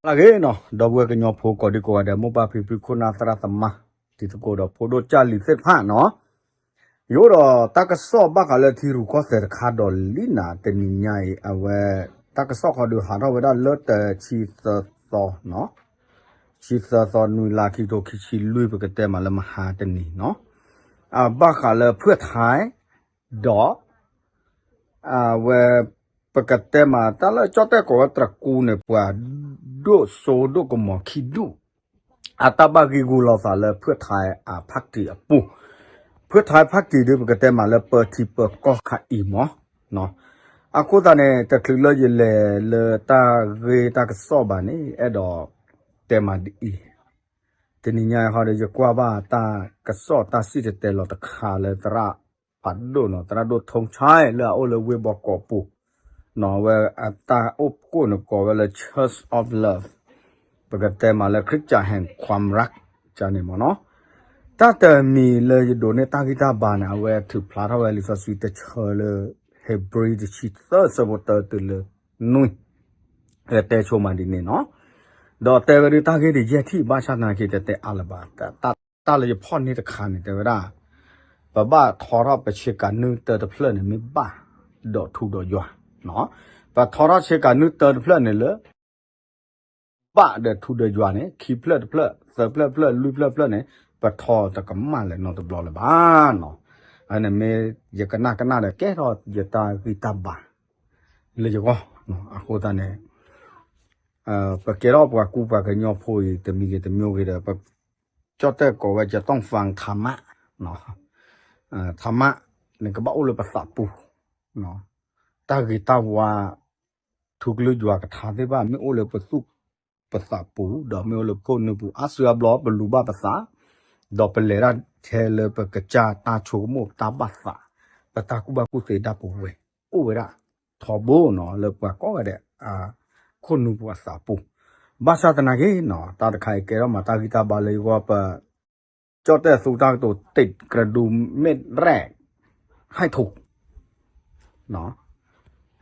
လၢဂ့ၤနီၤ ဒီပုၢ်ဝဲၢ်ကညီဖိကိးဒံကိးဂၤဒဲး မိၢ်ပၢ်ဖံဖု ခိၣ်နၢ်သရၣ်သမါ တံၤသကိးဒီးဖိဒိၣ်ကၢ်လံၤသ့ၣ်တဖၣ်နီၤ, ယအိၣ်ဒီးတၢ်ကစီၣ်ဘၣ်ဃးလၢထံရူၢ်ကီၢ်သဲးတခါဒီးလံနၤ တနံၤညါအံၤ အဝဲ တၢ်ကစီၣ်ခီဒုးဟးထီၣ်ဝဲဒၣ်လၢတဆံသၢသီနီၤ, ဆံသၢသီ နွံလါ ခံကထိခံဆံလွံၢ် ပကတဲမးလၢမဟါတနံၤနီၤ, အဘၣ်ဃးလၢဖုၣ်ထၢၣ် ဒီး အဝဲ ပကတဲမးတၢ်လၢကၠီၣ်တဲၣ်ကိးဝဲတြကူန့ၣ် ပှၤဒိၣ်စိဒိၣ်ကမီၤခံဒူၣ် အတၢ်ဘၣ်ဂံာ်ဂူာ်လိာ်သးလၢဖုၣ်ထၢၣ်အဖါတံၢ်အပူၤ, ဖုၣ်ထၢၣ်ဖါတံၢ်ဒုး ပကတဲမးလၢပၢထံပၢကီၢ်ခါအံၤမး, အဃိသတးန့ၣ် တချုးလၢယလဲၤလၢတၢ်ဂ့ၢ်တၢ်ကစီၣ်ဘၣ်န့ၣ် အဲၣ်ဒိးတဲမးဒ်အံၤ, တနံၤညါအံၤဟီဒီး ယကွၢ်ဘၣ်တၢ်ကစီၣ်တၢ်စံၣ်တဲၤတဲလီၤတခါလၢသရၣ်ဖးဒိၣ်နီၤ သရၣ်ဒိၣ်ထူဆါ လၢအအိၣ်လၢဝ့ၢ်ဘီကီးပူၤ, နီၤ အဝဲအတၢ်အိၣ်ဖှိၣ်န့ၣ်ကိးဝဲလၢ Church of Love, ပကတဲမးလၢ ခရစ်ယာန် ความรัก န့ၣ်မးနီၤ, တၢ်တမံၤလၢယဒိးန့ၢ်တၢ်ဂံၢ်တၢ်ဘါန့ၣ် အဝဲထုးဖျါထီၣ်ဝဲလံာ်စီဆှံတဆၢလၢ ဧ့ၤဘြံၤ တဆံသၢ ဆၢဖိတၢတုၤလၢနွံ တဲဆိမးဒ်န့ၣ်နီၤ, ဒီးတဲဝဲဒုးတၢ်ဂ့ၢ်တယဲၢ်ထံၣ် ဘၣ်ဆၣ်သနာ်က့ တတဲအါလၢၤဘၣ်, တၢ်လၢယဖီၣ်န့ၢ်တခါန့ၣ် တဲဝဲဒၣ် ပဘၣ်ထီထီၣ်ပဆ့ကၤနုၢ်တၢတဖျၢၣ်န့ၣ် မ့ၢ်ဘၣ်ဒီးထူဒီးယွၤ, ပထီထီၣ်ဆ့ကၤနုၢ်တၢတဖျၢၣ်န့ၣ်လၢ ဘၣ်ဒီးထူဒီးယွၤန့ၣ် ခံဖျၢၣ်တဖျၢၣ် သၢဖျၢၣ်တဖျၢၣ် လွံၢ်ဖျၢၣ်တဖျၢၣ်န့ၣ် ပထီတကမၣ်လၢၤနီတဘျီလၢၤဘၣ်နီၤ, အန့ၣ်မ့ၢ်ယကနၣ်ကနၣ်ဒီး ကဲထီၣ်ယတၢ်ဂံၢ်တၢ်ဘါ လၢယဂီၢ်, အဃိသတးန့ၣ် ပကဲထီၣ်ပှၤကူပှၤကညီဖိအံၤ တမံၤဂ့ၤတမံၤဂ့ၤဒီး ပ ကၠီၣ်တဲၣ်ကိးဝဲ จะต้องฟังธรรมะ ธรรมะ န့ၣ်ကဘၣ်အိၣ်လၢပသးပူၤ, တၢ်ဂ့ၤတၢ်ဝါ ထူကလုၢ်ယွၤကထါသ့ၣ်တဖၣ် မ့ၢ်အိၣ်လၢပသူၣ်ပသးပူၤ ဒီးမ့ၢ်အိၣ်လၢပခိၣ်နူာ်ပူၤ အါစုအါဘျီပလူၤဘၣ်ပသး, ဒီးပလဲၤဒၣ်ထဲလၢပကစၢ်တၢ်ဆိကမိၣ်တၢ်ဘၣ်သး, ပတၢ်ကူၣ်ဘၣ်ကူၣ်သ့တၢ်ပဝဲ အိၣ်ဝဲဒၣ်ထီဘိနီၤ လၢပှၤကိးဂၤဒဲး ခိၣ်နူာ်ပူၤအသးပူၤ, ဘၣ်ဆၣ်သနာ်က့နီၤ တၢ်တခါအံၤကဲထီၣ်မးတၢ်ဂံၢ်တၢ်ဘါလၢယဂီၢ် ပ ကၠီၣ်တဲၣ်သူတၢ်ကတိၤ ติดกระดุมเม็ดแรก ให้ถูก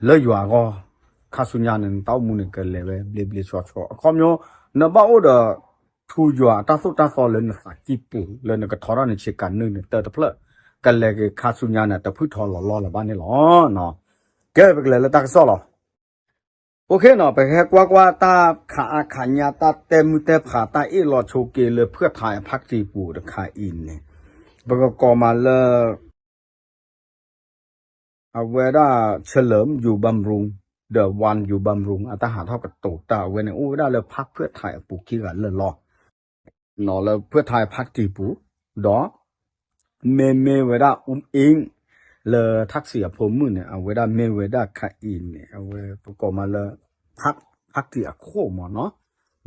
လၢယွၤအဂီၢ် ခါဆူညါန့ၣ် နတၢ်အိၣ်မူန့ၣ် ကလဲၤဝဲဘျ့ဘျ့ဆှီဆှီ အခီပညီ နဘၣ်အိၣ်ဒီး ထူယွၤအတၢ်သိၣ်တၢ်သီလၢနသးကံၢ်ပူၤ လၢနကထီထီၣ်နဆ့ကၤနုၢ်န့ၣ် တၢတဖျၢၣ် ကလဲၤက့ၤခါဆူညါန့ၣ် တဖုၣ်ထီလီၤလီၢ်လၢၤဘၣ်န့ၣ်လီၤ. ကဲ ပကလဲၤလၢတၢ်ကစီၣ်လီၤ. အိၣ်ခ့နီၤ ပကဟဲကွၢ်ကွၢ်တၢ်ခးအါခးညါ တၢ်တဲမုၢ်တဲဖး တၢ်အ့ၣ်လိာ်ဆိးက့လိာ်ဖုၣ်ထၢၣ်အဖါတံၢ်ပူၤတခါအံၤန့ၣ် ပကကိးမးလၢ အဝဲဒၣ် เฉลิมอยู่บำรุง ဒီး วันอยู่บำรุง အတၢ်ဟးထီၣ်ကတိၤတၢ် အဝဲန့ၣ်အိၣ်ဝဲဒၣ်လၢဖးဖုၣ်ထၢၣ်အပူၤခံဂၤလၢာ်လီၤ. လၢဖုၣ်ထၢၣ်အဖါတံၢ်ပူၤ ဒီး မ့မ့ၢ်ဝဲဒၣ် ဦးအင်း လၢထၣ်စံၣ်အဖိမုၣ်န့ၣ် အဝဲဒၣ်မ့ၢ်ဝဲဒၣ်ခါအံၤန့ၣ် အဝဲပကိးမးလၢ ဖါတံၢ်အခိၣ်မးနီၤ,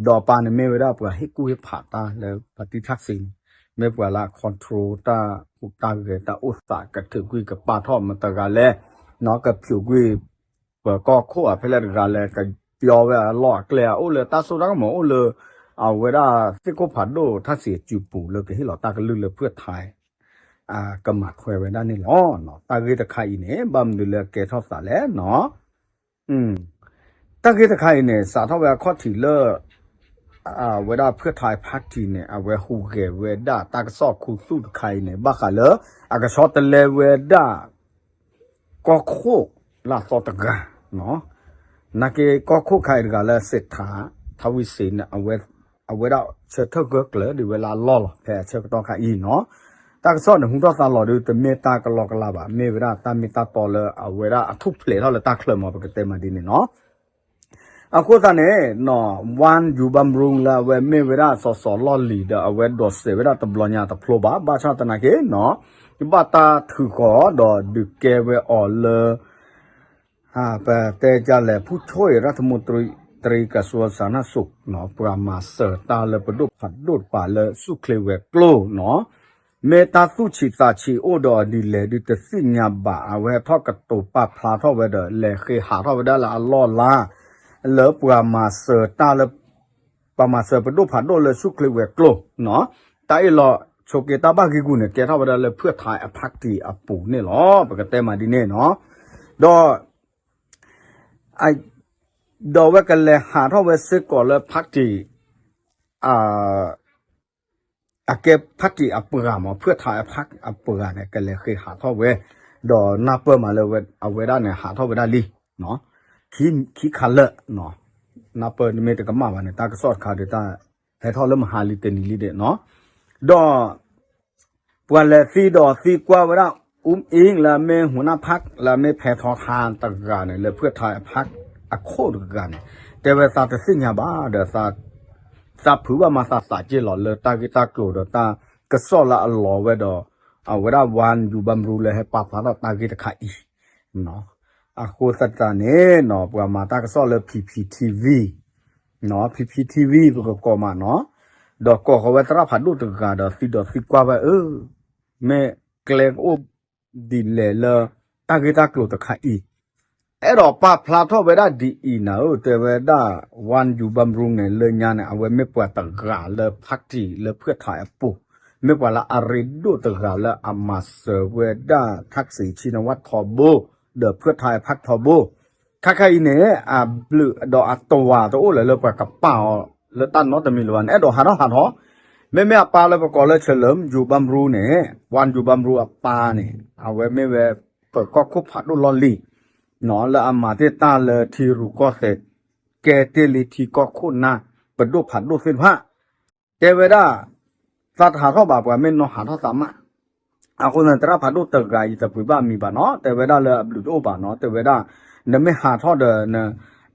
ဒီးအပၢ်န့ၣ်မ့ၢ်ဝဲဒၣ်ပှၤဟ့ၣ်ကူၣ်ဟ့ၣ်ဖးတၢ်လၢပၣ်တံၣ်ထၣ်စံၣ်န့ၣ် မ့ၢ်ပှၤလၢ control တၢ်ဟူးတၢ်ဂဲၤတၢ်အိၣ်သး ကထုးကွံာ်ကပာ်ထီၣ်မတၤတဂၤလဲၣ်, နီၤ ကဖျိးကွံာ် ပကီၢ်ခိၣ်အဖဲလဲၣ်တဂၤလဲၣ် ကပျီဝဲအလီၢ်အကျဲ အအိၣ်လၢတၢ်စိတၢ်ကမီၤ အိၣ်လၢ အဝဲဒၣ်သ့ၣ်ခိၣ်ဖးဒိၣ်ထၣ်စံၣ်အစုပူၤလၢကဟ့ၣ်လီၤတၢ်ကလုၢ်လၢဖုၣ်ထၢၣ် ကမၤထွဲဝဲဒၣ်န့ၣ်လီၤ. တၢ်ဂ့ၢ်တခါအံၤန့ၣ် ဘၣ်မနုၤလၢကဲထီၣ်သးလဲၣ်နီၤ. တၢ်ဂ့ၢ်တခါအံၤန့ၣ် စးထီၣ်ဝဲအခီၣ်ထံးလၢ အဝဲဒၣ်ဖုၣ်ထၢၣ်အဖါတံၢ်န့ၣ် အဝဲဟူးဂဲၤဝဲဒၣ်တၢ်ကစီၣ်ခူသူၣ်တခါအံၤန့ၣ် ဘၣ်ဃးလၢ အကဆီတလဲဝဲဒၣ် ကီၢ်ခိၣ်လၢအသီတဂၤ နာ်က့ကီၢ်ခိၣ်ခါအံၤတဂၤလၢ စ့းထးထီဝံစ့းန့ၣ် အဝဲဒၣ်ဆၢထၢၣ်ဂၢၢ်ကျၢၤဒံးဝဲလၢအလီၢ်လီၤ ဖဲအဆၢကတီၢ်ခါအံၤနီၤ. တၢ်ကစီၣ်န့ၣ် ဟူထီၣ်သါလီၤဒုး တမ့ၢ်တၢ်ကလီကလီဘၣ် မ့ၢ်ဝဲဒၣ်တၢ်မ့ၢ်တၢ်တီလၢအဝဲဒၣ်အထူၣ်ဖျဲးထီၣ်လၢတၢ်ချၢမး ပကတဲမးဒ်န့ၣ်နီၤ. အဃိသတးန့ၣ် ဝၣ်ယူၤဘၣ်မရူလၢအဝဲမ့ၢ်ဝဲဒၣ်စီၤစီၤလီၢ်လံၤဒီး အဝဲဒိးစဲးဝဲဒၣ်တဘျီညါတဖျိဘၣ် ဘၣ်ဆၣ်သနာ်က့နီၤ ဘၣ်တၢ်ထုးဃီၤဒီးဒုးကဲဝဲအီၤလၢ ပတဲဒ်လဲၣ် ผู้ช่วยรัฐมนตรี กระทรวงสาธารณสุข ပှၤမၤစၢၤတၢ်လၢပဒိၣ်ဖးဒိၣ်တပၤလၢဆူၣ်ချ့ဝဲၤကျိၤနီၤ မ့ၢ်တၢ်သူၣ်ဆံးသးဆံးအိၣ်ဒီးဒ်လဲၣ်ဒုးတသ့ၣ်ညါဘၣ် အဝဲထီၣ်ကတိၤပာ်ဖျါထီၣ်ဝဲဒီး လဲၤဃ့ဟးထီၣ်ဝဲဒၣ်လၢအလီၢ်လၢ လၢပှၤမၤစၢၤတၢ်လၢ ပှၤမၤစၢၤပဒိၣ်ဖးဒိၣ်လၢဆူၣ်ချ့ဝဲၤကျိၤနီၤ တၢ်အ့ၣ်လိာ်ဆိးက့တၢ်ဘၣ်ဂံာ်ဂူာ်န့ၣ် ကဲထီၣ်ဝဲဒၣ်လၢဖုၣ်ထၢၣ်အဖါတံၢ်အပူၤန့ၣ်လီၤ ပကတဲမးဒ်န့ၣ်နီၤ ဒီး ဒီးအဝဲကလဲၤဟးထီၣ်ဝဲစ့ၢ်ကီးလၢ party အကဲ party အပှၤမး ဖုၣ်ထါအ party အပှၤန့ၣ် ကလဲၤဃ့ဟးထီၣ်ဝဲ, ဒီးနၢ်ပၢၢ်မးလၢအဝဲဒၣ်န့ၣ် ဟးထီၣ်ဝဲဒၣ်လံ, ခံခါလၢာ်, နၢ်ပၢၢ်မ့ၢ်တကမၣ်ဘၣ်န့ၣ် တၢ်ကစီၣ်တခါဒီး တၢ်ဟဲထီၣ်လၢမဟါလံတနံၤလံဒၣ်နီၤ, ဒီး ပှၤလဲၤသံဒီးသံကွၢ်ဝဲဒၣ် အူအ့ၣ် လၢအမ့ၢ် หัวหน้าพรรค လၢအမ့ၢ်ဖဲထီခါတဂၤန့ၣ် လၢဖုၣ်ထါအ party အခိၣ်တဂၤန့ၣ် တဲဝဲသးတသ့ၣ်ညါဘၣ်ဒီး သးဖုးဘၣ်မၤသးသးက့ၢ်လီၤလၢတၢ်ဂ့ၢ်တၢ်ကျိၤဒီးတၢ်ကစီၣ်လၢအလီၤဝဲဒီး အဝဲဒၣ် ဝါယူၤဘၣ်မရူ လၢဟဲပာ်ဖျါထီၣ်တၢ်ဂ့ၢ်တခါအံၤ, အဃိသတးန့ၣ်နီၤ ပှၤမၤတၢ်ကစီၣ်လၢ PPTV နီၤ PPTV ပကကိးမးနီၤ, ဒီးကိးဃီၤဝဲသရၣ်ဖးဒိၣ်တဂၤဒီးသံဒီးသံကွၢ်ဝဲအၢ မ့ၢ်ကျဲကအိၣ်ဒ်လဲၣ်လၢတၢ်ဂ့ၢ်တၢ်ကျိၤတခါအံၤ, အဲၣ်ဒိးပာ်ဖျါထီၣ်ဝဲဒၣ်ဒ်အံၤနၤဧၢ တဲဝဲဒၣ် ဝါယူၤဘၣ်မရူ န့ၣ် လၢညါန့ၣ် အဝဲမ့ၢ်ပှၤတဂၤလၢ party လၢဖုၣ်ထါအပူၤ, မ့ၢ်ပှၤလၢအရ့ဒိၣ်တဂၤလၢအမၤစၢၤဝဲဒၣ်ထၣ်စံးဆံနဝၣ်ထီဘိ ဒီးဖုၣ်ထါအ party ထီဘိ, ခါခါအံၤန့ၣ် အဘျုးဒီးအတဝၤတအိၣ်လၢၤလၢပှၤကပာ်အီၤလၢတၢ်နီတမံၤလၢၤဘၣ်န့ၣ် အဲၣ်ဒိးဟးထီၣ်ဟးထီၣ်, မ့မ့ၢ်အပၢ်လၢပကိးလၢ เฉลิม ယူၤဘၣ်မရူ န့ၣ် ဝါယူၤဘၣ်မရူ အပၢ်န့ၣ် အဝဲမ့ၢ်ဝဲ ပၢၤကီၢ်ခိၣ်ဖးဒိၣ်လီၢ်လံၤ လၢအမၤတ့ၢ်တၢ်လၢထံရူၢ်ကီၢ်သဲး ကဲတ့ၢ်လံထံကီၢ်ခိၣ်နၢ် ပဒိၣ်ဖးဒိၣ်သ့ၣ်တဖၣ်, တဲဝဲဒၣ် သးတဟးထီၣ်ဘၣ် ပှၤမ့ၢ်နီၢ်ဟးထီၣ်သးမး, အဃိန့ၣ် သရၣ်ဖးဒိၣ်တဂၤအံၤတပှ့ၤဘၣ်အမံၤဘၣ်နီၤ တဲဝဲဒၣ်လၢအဘျုးတအိၣ်ဘၣ်နီၤ တဲဝဲဒၣ် နမ့ၢ်ဟးထီၣ်ဒီး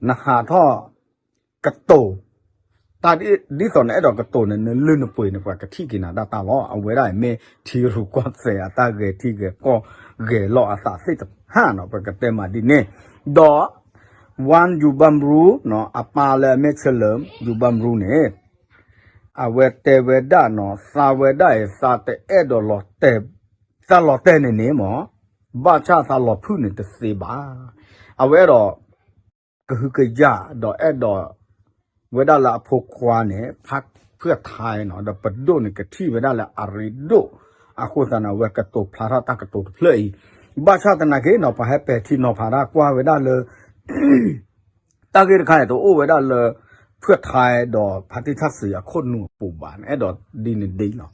နဟးထီၣ် ကတိၤ တၢ်ဒ်သိးနအဲၣ်ဒိးကတိၤန့ၣ် နလုၢ်နပှ့ၤန့ၣ် ပှၤကထံၣ်က့ၤနၤဒၣ်တၢ်လီၤ. အဝဲဒၣ်အံၤမ့ၢ်ထံရူၢ်ကီၢ်သဲးအတၢ်ဂဲၤထံဂဲၤကီၢ်ဂဲၤလီၢ်အသးသ့ၣ်တဖၣ်နီၤ ပကတဲမးဒ်န့ၣ်, ဒီး ဝါယူၤဘၣ်မရူ အပၢ်လၢအမ့ၢ် เฉลิม ယူၤဘၣ်မရူ န့ၣ် အဝဲတဲဝဲဒၣ်နီၤ သးဝဲဒၣ်အံၤ သးတအဲၣ်ဒိးလီၤတဲာ် သးလီၤတဲာ်န့ၣ်န့ၣ်မး ဘၣ်ဆၣ်သးလီၤဖုၣ်န့ၣ်တသ့ဘၣ်. အဝဲအဲၣ်ဒိး ကဟုကယာ်ဒီးအဲၣ်ဒိး ဝဲဒၣ်လၢအဖိခွါန့ၣ် ဖုၣ်ထါနီၤ ဒီးပဒိၣ်န့ၣ်ကထံၣ်ဝဲဒၣ်လၢအရ့ဒိၣ်, အဃိသတးန့ၣ် အဝဲကတိၤဖျါထီၣ်တၢ်ကတိၤတဖျၢၣ်အံၤ, ဘၣ်ဆၣ်သနာ်က့နီၤ ပှၤဟဲပဲာ်ထံနီၤဖးတၢ်ကွၢ်ဝဲဒၣ်လၢ တၢ်ဂ့ၢ်တခါအံၤတအိၣ်ဝဲဒၣ်လၢ ဖုၣ်ထါဒီးဖါတံၢ်ထၣ်စံးအခိၣ်နူာ်အပူၤဘၣ်န့ၣ် အဲၣ်ဒိးဒ်န့ၣ်ဒ်လီၤ.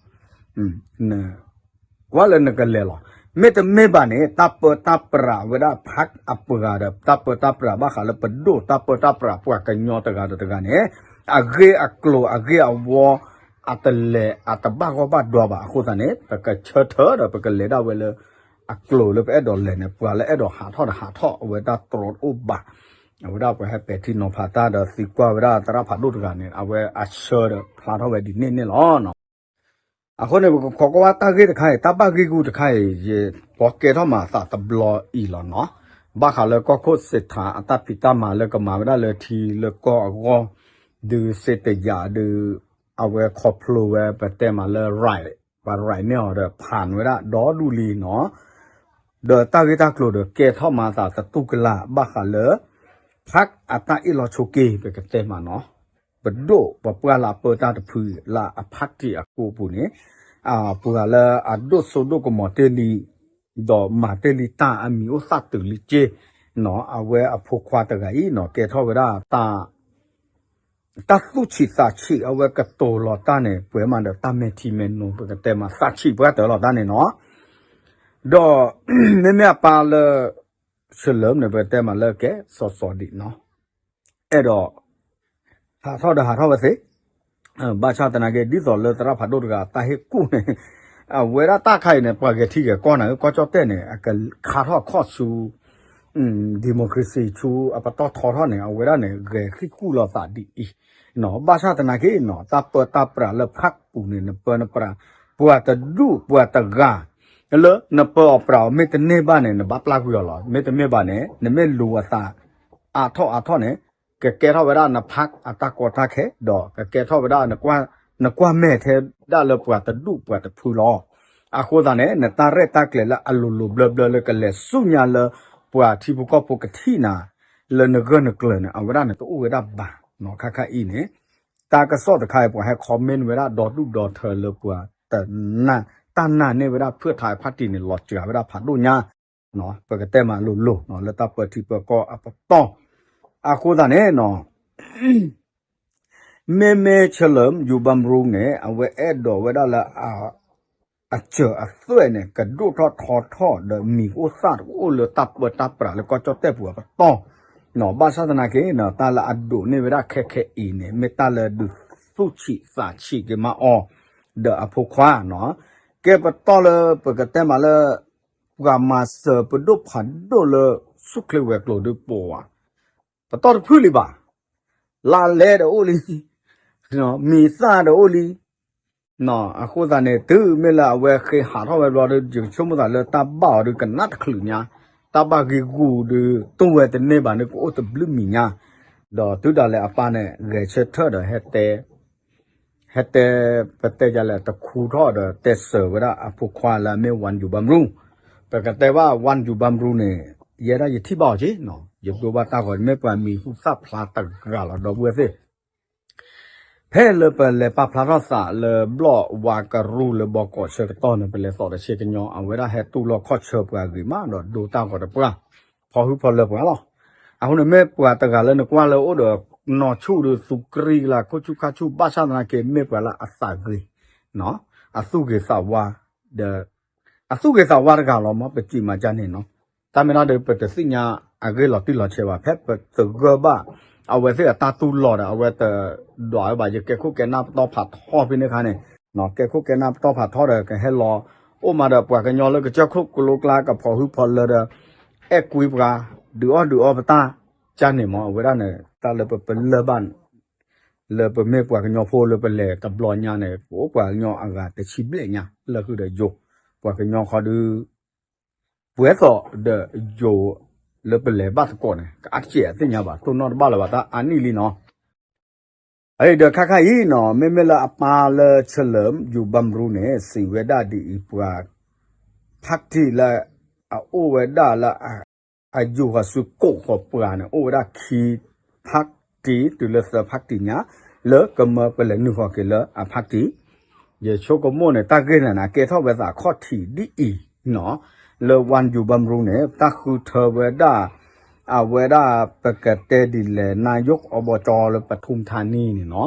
ကွၢ်လၢနကလဲၤလီၤ. မ့တမ့ၢ်ဘၣ်န့ၣ် တၢ်ပၢတၢ်ပြးဝဲဒၣ် party အပှၤဒီး တၢ်ပၢတၢ်ပြးဘၣ်ဃးလၢပဒိၣ် တၢ်ပၢတၢ်ပြးပှၤကညီတဂၤဒီးတဂၤန့ၣ် အဂ့ၢ်အကျိၤအဂ့ၢ်အဝီ အတလဲၤအတဘၣ်ဂီၢ်ဘၣ်ဒွးဘၣ်အဃိသတးန့ၣ် ပကဆၢထၢၣ်ဒီးပကလဲၤဒၣ်ဝဲလၢ အကျိၤလၢပအဲၣ်ဒိးလဲၤန့ၣ် ပှၤလၢအဲၣ်ဒိးဟးထီၣ်ဒီးဟးထီၣ် အဝဲဒၣ်တြီတအိၣ်ဘၣ်. အဝဲဒၣ်ပှၤဟဲပဲာ်ထံနီၤဖးတၢ်ဒီးသံကွၢ်ဝဲဒၣ်သရၣ်ဖးဒိၣ်တဂၤန့ၣ် အဝဲအဆၢဒီးဖျါထီၣ်ဝဲဒ်န့ၣ်န့ၣ်လီၤ. အဃိန့ၣ် ပကခိးကွၢ်ဝဲတၢ်ဂ့ၢ်တခါအံၤ တၢ်ဘၣ်ဂ့ၢ်ဂူၢ်တခါအံၤ ယပီကဲထီၣ်မးအသးတဘျီအံၤလီၤနီၤ. ဘၣ်ဃးလၢကီၢ်ခိၣ်စ့းထးအတၢ်ဖံးတၢ်မၤလၢကမၤဝဲဒၣ်လၢထံလၢကီၢ်အဂီၢ် ဒုးစ့တယာ်ဒုး အဝဲခီဖျိဝဲပတဲမးလၢ right ပှၤ right န့ၢ်အီၤဒီး ဖၣ်ဝဲဒၣ်ဒီဒူၣ်လံနီၤ. ဒီးတၢ်ဂ့ၢ်တၢ်ကျိၤဒီးကဲထီၣ်မးအသးသတူၢ်ကလာ် ဘၣ်ဃးလၢ party အတၢ်အ့ၣ်လိာ်ဆိးက့ ပကတဲမးနီၤ. ပဒိၣ်ပပှၢ်လၢအပၢတၢ်တဖုလၢအ party အကိးပူၤန့ၣ် ပှၤလၢအဒိၣ်စိဒိၣ်ကမီၤတ့ၢ်လံ ဒီးမၤတ့ၢ်လံတၢ်အမံၤအိၣ်သၣ်တုၤလံက့နီၤ အဝဲအဖိခွါတဂၤအံၤနီၤ ကဲထီၣ်ဝဲဒၣ် တၢ်သူၣ်ဆံးသးဆံး အဝဲကတိၤလီၤတၢ်န့ၣ် ပှဲၤမးဒီးတၢ်မဲာ်ထံမဲာ်နိ ပကတဲမးသးဆံးပှၢ်တၢၢ်လီၤတၢ်န့ၣ်နီၤ. ဒီး မ့မ့ၢ်အပၢ်လၢ เฉลิม န့ၣ် ပကတဲမးလၢကဲစီၤစီၤဒံးနီၤ အဲၣ်ဒိး ဟးထီၣ်ဒီးဟးထီၣ်ဝဲသ့ ဘၣ်ဆၣ်သနာ်က့ ဒ်သိးလၢသရၣ်ဖးဒိၣ်တဂၤတၢ်ဟ့ၣ်ကူၣ်န့ၣ် အဝဲဒၣ်တၢ်ခါအံၤန့ၣ် ပှၤဂဲၤထံဂဲၤကီၢ်နၤဧၢ ကီၢ်ကၠီၣ်တဲၣ်န့ၣ် အကခါထီၣ်ခီၣ်ဆူ democracy ဆူအပတီၢ်ထီထီၣ်န့ၣ် အဝဲဒၣ်န့ၣ် ဂဲၤဃံၣ်ကူၣ်လီၤသးဒ်အံၤနီၤ ဘၣ်ဆၣ်သနာ်က့နီၤ တၢ်ပၢတၢ်ပြးလၢ party ပူၤန့ၣ် နပၢနပြး ပှၤတဒူၣ်ပှၤတဂၤ လၢနပၢအီၤပြးအီၤ မ့ၢ်တန့ၢ်ဘၣ်န့ၣ် နဘၣ်ပျၢ်ကွံာ်အီၤလီၤ. မ့တမ့ၢ်ဘၣ်န့ၣ် နမ့ၢ်လူၤအသး အါထီၣ်အါထီၣ်န့ၣ် ကကဲထီၣ်ဝဲဒၣ်န party အတၢ်ကီတၢ်ခဲ ဒီးကကဲထီၣ်ဝဲဒၣ် နကွၢ်မဲာ်ထဲဒၣ်လၢပှၤတဒူၣ်ပှၤတဖုလီၤ. အဃိသတးန့ၣ် နတၢ်ရဲၣ်တၢ်ကျဲၤလၢအလိၤလိၤဘျၢဘျၢလၢကလဲၤဆူညါလၢ ပှၤထံဖိကီၢ်ဖိကထံၣ်နၤ လၢနဂၢၢ်နကျၢၤန့ၣ် အဝဲဒၣ်န့ၣ်တအိၣ်ဝဲဒၣ်ဘၣ်နီၤ ခါခါအံၤန့ၣ် တၢ်ကစီၣ်တခါအံၤ ပှၤဟဲ comment ဝဲဒၣ်ဒီဒူၣ်ဒီထၢလၢပှၤတနာ် တၢ်နာ်န့ၢ်ဝဲဒၣ် ဖုၣ်ထါ party န့ၣ် လီၤစှၤဝဲဒၣ်ဖးဒိၣ်ညါ ပကတဲမးလိၤလိၤ လၢတၢ်ပၢထံပၢကီၢ်အပတီၢ် အဃိသတးန့ၣ်နီၤ မ့မ့ၢ် Chalem Jubamru န့ၣ် အဝဲအဲၣ်ဒိးဝဲဒၣ်လၢ အစၢၤအသွဲၣ်န့ၣ် ကဒိၣ်ထီၣ်ထီထီၣ်ဒီးမံၤအိၣ်သၣ်တအိၣ်လၢတၢ်ပၢတၢ်ပြးလၢကီၢ်ကၠီၣ်တဲၣ်ပူၤအပတီၢ်, ဘၣ်ဆၣ်သနာ်က့ တၢ်လၢအဒိးန့ၢ်ဝဲဒၣ်ခဲခဲအံၤန့ၣ် မ့ၢ်တၢ်လၢဒုးသူၣ်ဆံးသးဆံးက့ၤမးအီၤ ဒီးအဖိခွါနီၤ, ကဲပတီၢ်လၢပကတဲမးလၢ ပှၤမၤစၢၤပဒိၣ်ဖးဒိၣ်လၢ ဆူၣ်ချ့ဝဲၤကျိၤဒုးပိာ်ဝဲ ပတီၢ်တဖုလံဘၣ်, လါလဲဒီးအိၣ်လံ, မံၤသၣ်ဒီးအိၣ်လံ, အဃိသတးန့ၣ် တုၤမ့ၢ်လၢအဝဲဃ့ဟးထီၣ်ဝဲဘျီဒီး ယကဆိကမိၣ်သးလၢတၢ်ဘၣ်အီၤဒုးကနၣ်တချုးညါ, တၢ်ဘၣ်ဂ့ၢ်ဂူာ်ဒုး တူၢ်ဝဲတန့ၢ်ဘၣ်န့ၣ် ကအိၣ်တဘျုးမံၤညါ, ဒီးတုၤဒၣ်လဲာ်အပၢ်န့ၣ် ဂဲၤဆၢထၢၣ်ဒီး ဟဲတဲ ပတဲယလဲၣ် တခူထီၣ်ဒီးတဲစၢၤဝဲဒၣ်အဖိခွါလၢအမ့ၢ် Wan Jubamru, ပကတဲဘၣ် Wan Jubamru န့ၣ် ယဲဒၣ်ယထံၣ်ဘၣ်အီၤက့နီၤ, ယဒိဘၣ်တၢ်ဂီၤ မ့ၢ်ပှၤမံၤဟူသၣ်ဖျါတဂၤလီၤ ဒီပုၢ်ဝဲၢ်သ့ၣ် ဖဲလၢပလဲၤပာ်ဖျါထီၣ်သးလၢဘျီၣ်ဝါကရူၢ်လၢဘီကီးဆၢကတီၢ်န့ၣ် ပလဲၤသိးဒီးဆ့ကညီ အဝဲဒၣ်ဟဲတူၢ်လိာ်ခီၣ်ဆၢပှၤဂ့ၤမး ဒီးဒိတၢ်ဂီၤတပှၢ်, ဖီၣ်ဟုဖီၣ်လၢပှၤလီၤ. အဃိန့ၣ်မ့ၢ်ပှၤတဂၤလၢနကွၢ်လၢအိၣ်ဒီးနီၢ်ဆူၣ်ဒီးသူကရံၢ်ကလါ ခိၣ်ဆူၣ်ခါဆူၣ် ဘၣ်ဆၣ်သနာ်က့ မ့ၢ်ပှၤလၢအသးဂ့ၤ, အသူၣ်ဂ့ၤသးဝါ, ဒီး အသူၣ်ဂ့ၤသးဝါတဂၤလီၤ မ့ၢ်ပစံးမၤကၢ်န့ၣ်နီၤ, တၢ်မ့ၢ်တၢ်ဒီး ပတသ့ၣ်ညါအဂ့ၢ်လီၤတံၢ်လီၤဆဲးဘၣ် ဖဲပသဂၢၢ်ဘၣ် အဝဲသ့ၣ်အတၢ်တူၢ်လိာ်ဒီး အဝဲတဒွးဝဲဘၣ် ယကဲခိၣ်ကဲနၢ်ပတီၢ်ဖးထီဖဲန့ၣ်အခါန့ၣ်, ကဲခိၣ်ကဲနၢ်ပတီၢ်ဖးထီဒီး ကဟဲလီၤ အိၣ်မးဒီးပှၤကညီလၢကစၢၢ်ခိၣ်ကလိကျါ ကဖီၣ်ဟုဖီၣ်လၢဒီး အဲၣ်ကွံပှၤ ဒုးအီၣ်ဒုးအီပတၢ် ကၢ်န့ၣ်မ့ၢ် အဝဲဒၣ်န့ၣ် တၢ်လၢပပလၢၢ်ဘၣ် လၢပမ့ၢ်ပှၤကညီဖိလၢပလဲၤတဘျီညါန့ၣ် ပအိၣ်ပှၤကညီအဂၤတဆံဘျဲၣ်ညါ လၢဃုာ်ဒီးယိၤ ပှၤကညီခီဒုး ပှဲၤသိးဒီးယိၤလၢပလဲၤဘၣ်သကိးန့ၣ် ကအါတကဲးအသ့ၣ်ညါဘၣ် တိၢ်နီၣ်တဘၣ်လၢၤဘၣ် တၢ်အါနံၣ်လံနီၤ. အံၤဒီးခါခါအံၤနီၤ မ့မ့ၢ်လၢအပၢ်လၢ Chalem Jubamru န့ၣ် စံးဝဲဒၣ်ဒ်အံၤ ပှၤ ဖးတံၢ်လၢ အအိၣ်ဝဲဒၣ်လၢ အယိၤဃီၤဆူကိးဃီၤပှၤန့ၣ် အိၣ်ဝဲဒၣ်ခံ ဖးတံၢ် တုၤလၢသၢဖးတံၢ်ညါ လၢကမၢပလဲၤနုာ်ဃီၤက့ၤလၢအဖးတံၢ် ယဆိကမိၣ်န့ၣ် တၢ်ဂ့ၢ်န့ၣ်န့ၣ် ကဲထီၣ်ဝဲသးခီၣ်ထံးဒ်အံၤနီၤ, လၢ Wan Jubamru န့ၣ် တၢ်ဃုထၢဝဲဒၣ် အဝဲဒၣ်ပကတဲဒ်လဲၣ် နာယိးအီဘီကၠီလၢပထူၣ်ထါနံၤန့ၣ်နီၤ,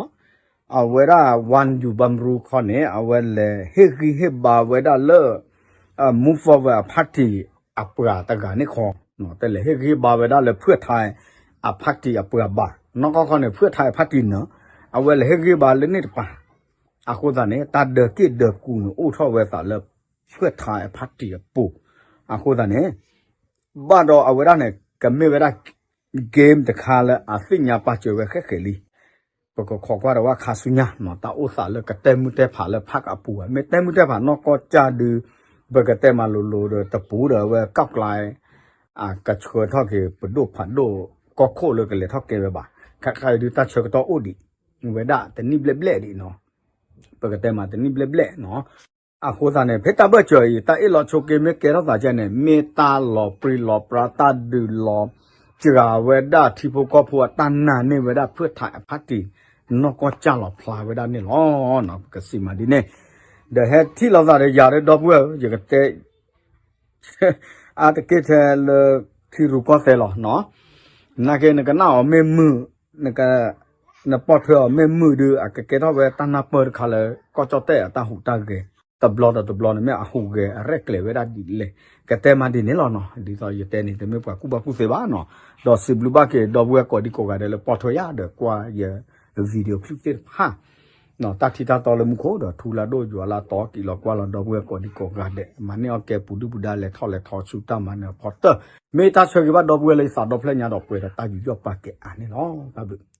အဝဲဒၣ် Wan Jubamru ခီန့ၣ် အဝဲလဲၤဟ့ၣ်ဂံၢ်ဟ့ၣ်ဘါဝဲဒၣ်လၢ Move Forward အဖးတံၢ်အပှၤတဂၤန့ၣ်ခီ, တလဲၤဟ့ၣ်ဂံၢ်ဟ့ၣ်ဘါဝဲဒၣ်လၢ ဖုၣ်ထါ အဖးတံၢ်အပှၤဘၣ်, နီၢ်ကီၢ်ခီန့ၣ် ဖုၣ်ထါအဖးတံၢ်န့ၣ် အဝဲလဲၤဟ့ၣ်ဂံၢ်ဘါလၢန့ၣ်တပၤ, အဃိသတးန့ၣ် တၢ်ဒၢးက့ၣ်ဒၢးကူန့ၣ် အိၣ်ထီၣ်ဝဲသးလၢ ဖုၣ်ထါအဖးတံၢ်အပူၤ, အဃိသတးန့ၣ် ဘၣ်ဒီးအဝဲဒၣ်န့ၣ် ကမ့ၢ်ဝဲဒၣ် game တခါလၢအသ့ၣ်ညါပာ်စၢၤဝဲဃဲးဃဲးလံ, ပကခိးကွၢ်ဒီးဝဲခါဆူညါနီၤ တၢ်အိၣ်သးလၢကတဲမုၢ်တဲဖးလၢ park အပူၤဝဲ မ့ၢ်တဲမုၢ်တဲဖးနီၢ်ကီၢ်ကၢ်ဒုး ပကတဲမးလိၤလိၤဒီးတပူၤဒီးအဝဲ ကီၢ်ကျါ အကဆှၢထီၣ်က့ၤ ပဒိၣ်ဖးဒိၣ်ကီၢ်ခိၣ်လၢကလဲၤထီၣ်ကဲဝဲဘၣ်, ခါခါအံၤဒုးတၢ်ဆၢကတီၢ်အိၣ်ဒံး ဝဲဒၣ်တနံၣ်ဘျဲၣ်ဘျဲၣ်ဒံးနီၤ, ပကတဲမးတနံၣ်ဘျဲၣ်ဘျဲၣ်နီၤ, အဃိသတးန့ၣ် ဖဲတၢ်ဘၢၣ်စၢၤအံၤ တၢ်အ့ၣ်လိာ်ဆိးက့မ့ၢ်ကဲထီၣ်သးကဲန့ၣ် မ့ၢ်တၢ်လီၤပြံလီၤပြါ တၢ်ဒုးလီၤစှၤဝဲဒၣ်ထံဖိကီၢ်ဖိအတၢ်နာ်န့ၢ်ဝဲဒၣ် ဖုၣ်ထါအဖးတံၢ် နီၢ်ကီၢ်ကၢ်လီၤဖျါဝဲဒၣ်န့ၣ်လီၤ. ပကစံးမးဒ်န့ၣ်, ဒီးဟဲထံၣ်လိာ်သးဒီးယၤဒီးဒီပုၢ်ဝဲၢ်ဧၢ ယကတဲ အါတက့ၢ်ထဲလၢ ထံရူၢ်ကီၢ်သဲးလီၤနီၤ, နာ်က့နကနၣ်အီၤမ့ၢ်မုာ်, နပိာ်ထွဲအီၤမ့ၢ်မုာ်ဒုး အကကဲထီၣ်ဝဲတၢ်နၢ်ပၢၢ်တခါလၢ ကီၢ်ကၠီၣ်တဲၣ်အတၢ်ဟူးတၢ်ဂဲၤ, တဘျီဒီးတဘျီန့ၣ် မ့ၢ်အဟူးဂဲၤအရဲၣ်ကျဲၤဝဲဒၣ်ဒ်လဲၣ်, ကတဲမးဒ်န့ၣ်လီၤနီၤ. ဒ်သိးယတဲန့ၣ် တမ့ၢ်ပှၤကူၣ်ဘၣ်ကူၣ်သ့ဘၣ်နီၤ, ဒီးစံးဘျုးဘၣ်က့ၤဒီပုၢ်ဝဲၢ်ကိးဒံကိးဂၤဒဲးလၢပိာ်ထွဲယၤဒီးကွၢ်ယ video clip သ့ၣ်တဖၣ် တၢ်ထံတၢ်တီလၢမူခိၣ်ဒီးထူလၢဒိၣ်ယွၤလၢတီ က့ၤလီၤကွၢ်လီၤဒီပုၢ်ဝဲၢ်ကိးဒံကိးဂၤဒဲး မၤန့ၢ်အီၣ်ကဲပူၤဒုၣ်ပူၤဒါလဲၤထီၣ်လဲၤထီဆူတၢ်မၤနၢၤအဖီတၢၢ်, မ့ၢ်တၢ်ဆၢဂ့ၤဘၣ်ဒီပုၢ်ဝဲၢ်လၢယသးဒီဖျၢၣ်ညါဒီးပှဲၤဒီးတၢ်ယူးယီၣ်ပာ်ကဲအါန့ၣ်လီၤ. တၢ်ဘျုး